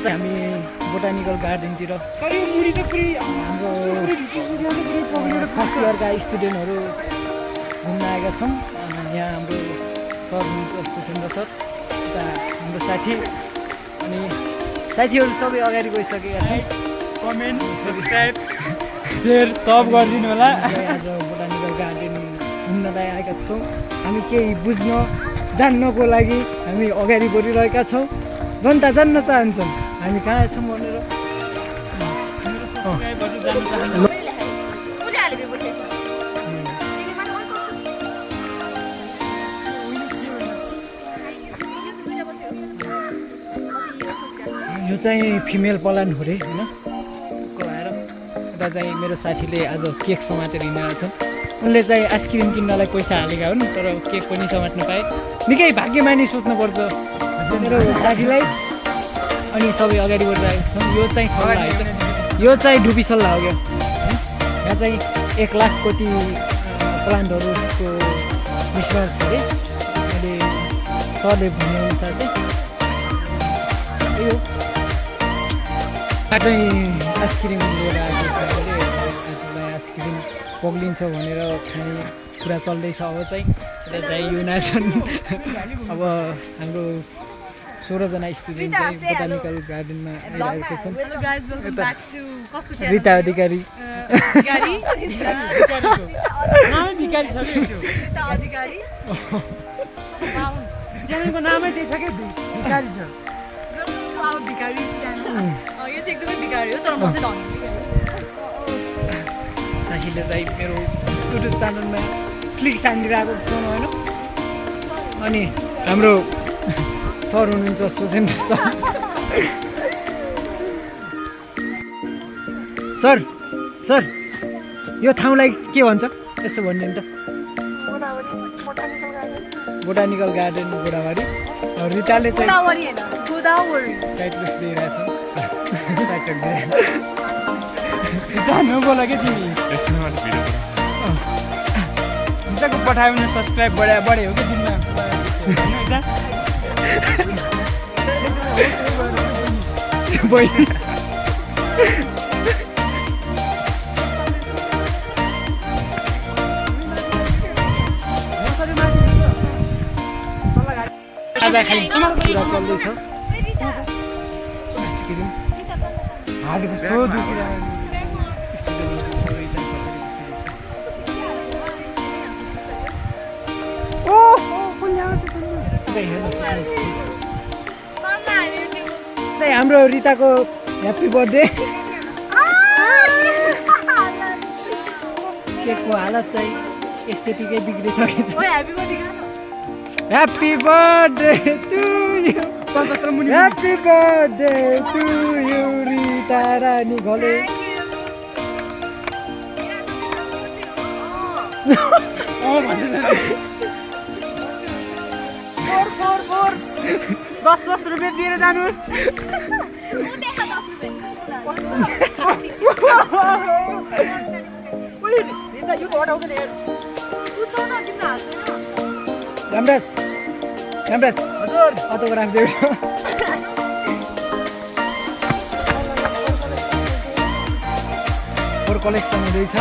हामी बोटानिकल गार्डनतिर हाम्रो फर्स्ट इयरका स्टुडेन्टहरू घुम्न आएका छौँ। यहाँ हाम्रो सर हुनुहुन्छ सुसेन्द्र सर, यता हाम्रो साथी अनि साथीहरू सबै अगाडि गइसकेका छन्। कमेन्ट सब्सक्राइब सेयर सब गरिदिनु होला। आज बोटानिकल गार्डन घुम्नलाई आएका छौँ। हामी केही बुझ्न जान्नको लागि हामी अगाडि बढिरहेका छौँ। जनता जान्न चाहन्छौँ हामी कहाँ छौँ भनेर। यो चाहिँ फिमेल पलान हो रे होइन, आएर यता चाहिँ मेरो साथीले आज केक समातेर हिँडेका छन्। उनले चाहिँ आइसक्रिम किन्नलाई पैसा हालेका हुन्, तर केक पनि समात्न पाए। निकै भाग्यमानी सोच्नुपर्छ मेरो साथीलाई। अनि सबै अगाडि बढिरहेको छौँ। यो चाहिँ सल्लाह है, यो चाहिँ डुबी सल्लाह हो क्या। यहाँ चाहिँ 1 लाख कोटी प्लान्टहरूको मिश्रण छ अरे। अहिले सरले भनेअनुसार चाहिँ यो चाहिँ आइसक्रिम लिएर आएको छ अरे। आइसक्रिम पग्लिन्छ भनेर खाने कुरा चल्दैछ। अब चाहिँ यता चाहिँ यो नाच्छन्। अब हाम्रो 16 जना स्टुडेन्ट चाहिँ बोटानिकल गार्डनमा आइरहेको छन्। रिता अधिकारी च्यानलको नामै त्यही छ कि भिखारी छ। साथीले चाहिँ मेरो युट्युब च्यानलमा क्लिक हानिरहेको छ होइन। अनि हाम्रो सर हुनुहुन्छ सुसेन्द्र सर। सर यो ठाउँलाई के भन्छ यसो भनिदिनु त। Botanical garden Godavari. रिताले चाहिँ साइट्रस दिइरहेछ। जानु बोल के तिमी रिताको पठायो भने सब्सक्राइब बढ्यो हो कि दिनमा बहिनी कुरा चल्दैछ। हात कस्तो दुखिरहेको। हाम्रो रिताको ह्याप्पी बर्थडे। केकको हालत चाहिँ यस्तैतिकै बिग्रिसकेको छ। Happy birthday to you, happy birthday to you Rita Rani Ghale. 10 रुपियाँ दिएर जानुहोस्। रामराज हजुर अटोग्राफ देऊ। फोर कलेक्सन हुँदैछ।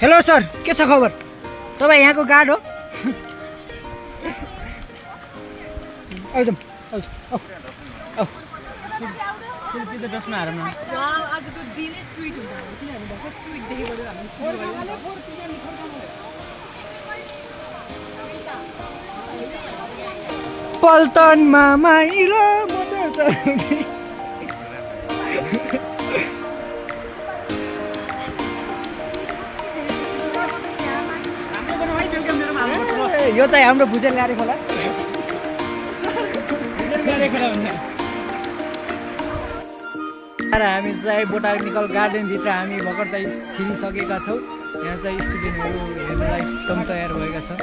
हेलो सर, के छ खबर? तपाईँ यहाँको गार्ड हो? आउँछ दसमा हारमा आजको दिनै स्विट हुन्छ किनभने भर्खर स्विट देखेबाट हामी सुरु गर्यौँ। पल्टनमा माइलो मोटर चलाउने। यो चाहिँ हाम्रो भुजेल गाडी खोला। हामी चाहिँ बोटानिकल गार्डनभित्र हामी भर्खर चाहिँ छिरिसकेका छौँ। यहाँ चाहिँ स्टुडेन्टहरू हेर्नलाई एकदम तयार भएका छन्।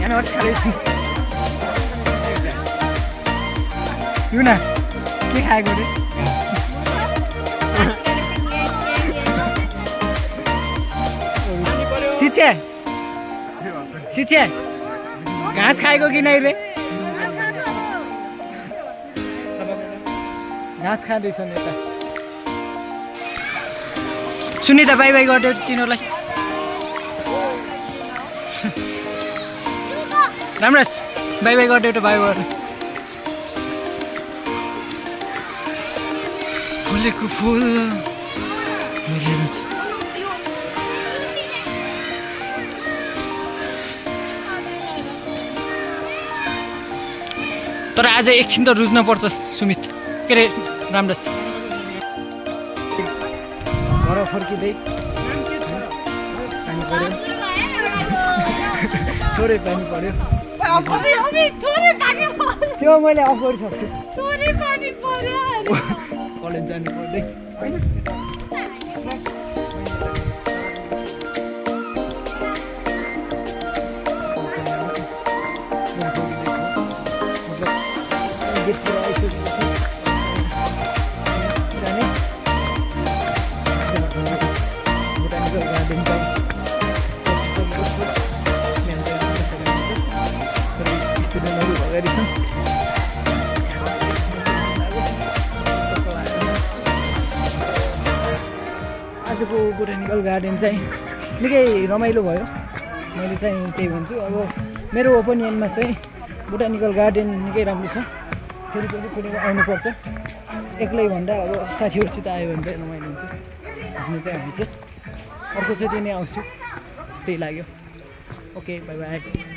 खानुपर्छ खाँदैछु युना के खाएको रे शिक्षा शिक्षा घाँस खाएको कि नै रे घाँस खाँदैछन् यता सुनिता बाई बाई गरिदियो तिनीहरूलाई राम्रो बाई बाई गरिदियो त बाई गर्नु फुलेको फुल तर आज एकछिन त रुच्न पर्छ सुमित के अरे राम्रो घर फर्किँदै पानी पर्यो थोरै पानी पर्यो त्यो मैले अफ गरिसक्छु कलेज जानु पर्दै आजको बोटानिकल गार्डन चाहिँ निकै रमाइलो भयो मैले चाहिँ त्यही भन्छु अब मेरो ओपिनियनमा चाहिँ बोटानिकल गार्डन निकै राम्रो छ फेरि पनि आउनुपर्छ एक्लैभन्दा अब साथीहरूसित आयो भने चाहिँ रमाइलो हुन्छ हामी चाहिँ अर्कोचोटि नै आउँछु त्यही लाग्यो ओके बाई बाई